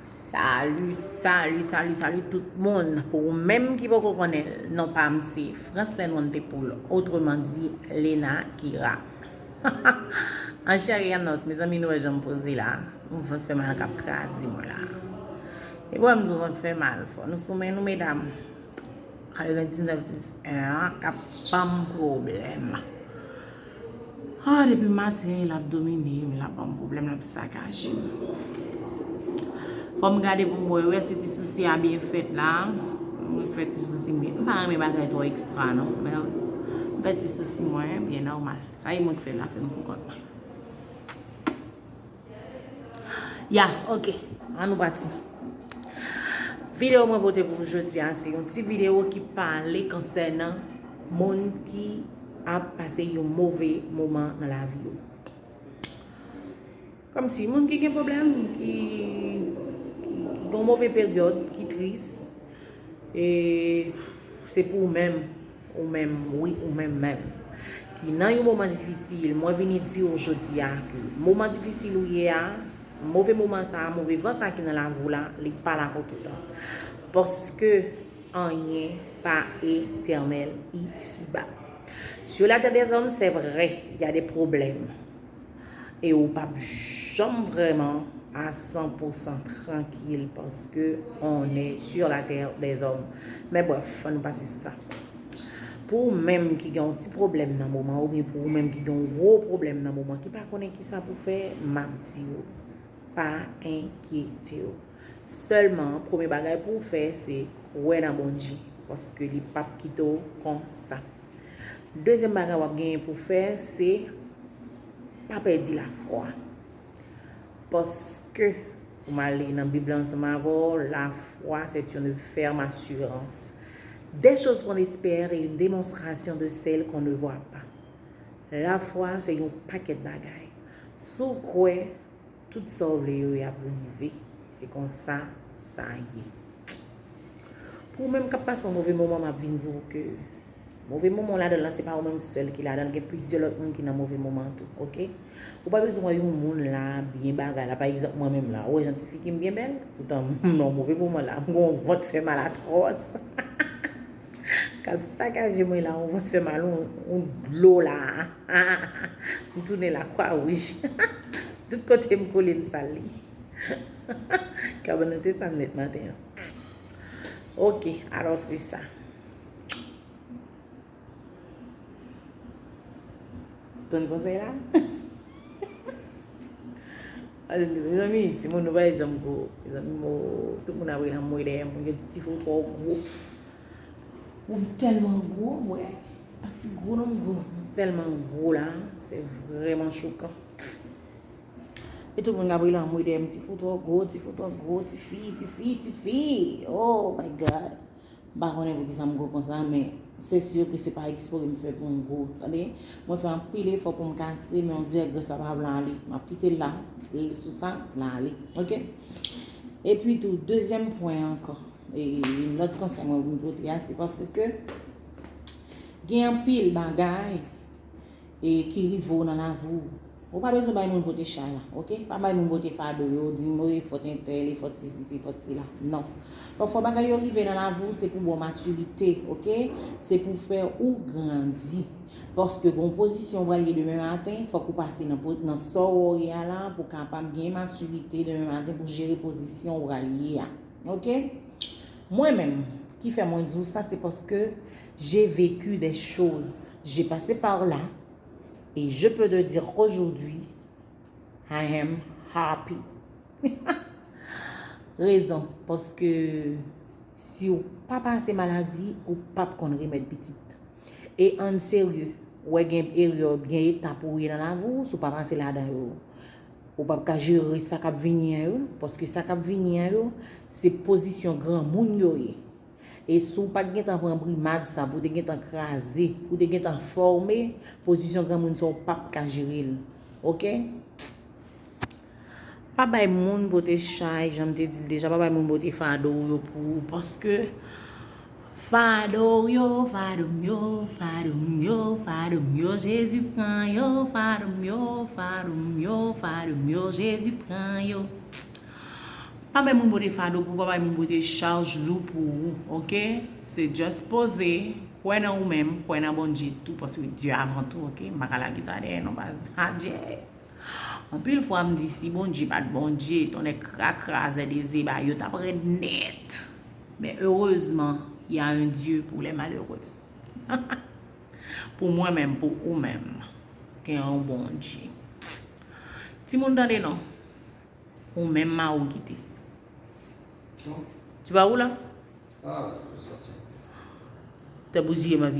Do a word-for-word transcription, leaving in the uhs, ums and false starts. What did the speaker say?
Salut, salut, salut, salut tout moun. Pou ou menm ki poko konnen, non pa m se Franslène Wante Poul, autrement dit Lena Kira. An chè e an os, mezanmi, nou wè jan m poze la. Yon vant fè mal k ap kraze mwen la. E bò m di yon vant fè mal, fò nou sou men nou, medam. Katrevendiznèf plis en an k ap ban m pwoblèm. Ah, depi maten, l ap domine m, l ap ban m pwoblèm, l ap sakaje m. Fò m gade pou m wè, wè si ti sousi a byen fèt la. Mwen fè ti sousi m byen. M pa renmen bagay twò ekstra, non. Men m fè ti sousi mwen, byen nòmal. Sa e mwen k fè l, afè m pou kont mwen. Ya, ok. An nou pati. Videyo mwen pote pou jodi a, se yon ti videyo ki pale konsènan moun ki ap pase yon move moman nan lavi yo. Kòmsi moun ki gen pwoblèm, ki, ki, ki gen yon move peryòd, ki tris, e se pou ou menm, ou menm, wi, ou menm menm, ki nan yon moman difisil, mwen vini di w jodi a ke moman difisil ou ye a, move moman sa a, move van sa a ki nan lavi w la, li pa la pou toutan. Paske anyen pa etènèl isiba. Sur la terre des hommes, c'est vrai, il y a des problèmes. E ou p ap janm vrèman a san pou san trankil paske on est sur la terre des hommes. Men brèf, ann nou pase sou sa. Pou ou menm ki gen yon ti pwoblèm nan moman, oubyen pou ou menm ki gen yon gwo pwoblèm nan moman, ki pa konnen kisa pou fè, m ap di w, pa enkyete w. Sèlman, premye bagay pou w fè, se kwè nan Bondye, paske li p ap kite w konsa. Dezyèm bagay w ap genyen pou w fè, se pa pèdi lafwa. Paske, pou m ale nan Bib la ansanm avè w, la foi, c'est une ferme assurance des choses qu'on espère et une démonstration de celles qu'on ne voit pas. Lafwa, se yon pakèt bagay. Si w kwè, tout sa w vle yo, y ap rive. Se konsa sa ye. Pou ou menm k ap pase yon move moman, m ap vin di w ke move moman w ladan l lan, se pa ou menm sèl ki ladan l, gen plizyè lòt moun ki nan move moman tou, oke? Ou pa bezwen wè yon moun la, byen bagay la, pa egzanp, mwen menm la, ou wè jan ti fi ki m byen bèl? Poutan, m nan move moman la, m gen yon vant fè mal atwòs. K ap sakaje mwen la, yon vant fè mal, yon, yon dlo la. M tounen la, kwa wouj. Tout kote m kole, m sal li. Kabann nan te sal nèt maten an. Oke, alò se sa. Tann konsèy la. Mezanmi, timoun, nou pa janm gwo. Mezanmi, mo, tout moun ap rele anmwe dèyè m. Yo di Tifo twò gwo. Ou tèlman gwo, wè. Pa ti gwo non, m gwo. Tèlman gwo la, se vrèman chokan. E tout moun ap rele anmwe dèyè m, Tifo twò gwo, Tifo twò gwo, tifi, tifi, tifi. Oh my God. M pa konnen poukisa m gwo konsa, men se si ke se pa ekspre m fè pou m gwo. Tande, mwen fè anpil efò pou m kase, men on dirè grès la pa vle ale. M ap kite l la, sou sa, l ale. Oke? Epi tou, dezyèm pwen ankò, e lòt konsèy mwen vin pote a, se paske gen anpil bagay e ki rive w nan lavi w. Ou pa bezwen bay moun pote chay la, oke? Pa bay moun pote fado yo, di m, "O, e fòt entèl, e fòt sesi, se fòt sela." Non. Pafwa bagay yo rive nan lavi w, se pou ba w matirite, oke? Se pou fè ou grandi. Paske gon pozisyon ou pral ye demen maten, fòk ou pase nan, nan sa w ye a la pou kapab gen matirite demen maten pou jere pozisyon ou pral ye a. Oke? Mwen menm, ki fè mwen di w sa, se paske j'ai vécu des choses. J'ai passé par là. Et je peux te dire qu'aujourd'hui, I am happy. Rezon, paske si w pa pase maladi, ou p ap konn remèd pitit. E ann serye, w wè gen peryòd, gen etap ou ye nan lavi w, si w pa pase ladan yo, ou p ap ka jere sa k ap vini an yo, paske sa k ap vini an yo, se pozisyon granmoun yo ye. E si w pa t gentan pran brimad sa pou w te gentan kraze, pou w te gentan fòme, pozisyon granmoun sa w p ap ka jere l. Oke? Pa bay moun pote chay, jan m te di l deja, pa bay moun pote fado w yo pou ou, paske Fado yo, fado m yo, fado m yo, fado m yo, Jezi pran yo, fado m yo, fado m yo, fado m yo, Jezi pran yo. Pa bay moun pote fado pou ou, pa bay moun pote chaj lou pou ou, ok? Se just poze, kwè nan ou menm, kwè nan Bondye tou, paske Dye avan tou, ok? M pa ka lage sa dèyè non, baz. Adye! Anpil fwa m di si Bondye pa t Bondye, tonnè krakra, zèdezeba, yo t ap rèd nèt. Men erezman, y a un Dieu pour les malheureux. Pou mwen menm, pou ou menm, gen yon Bondye. Timoun, tande non. Ou menm mari w kite. Tu vas où là? Tè bouziye m anvi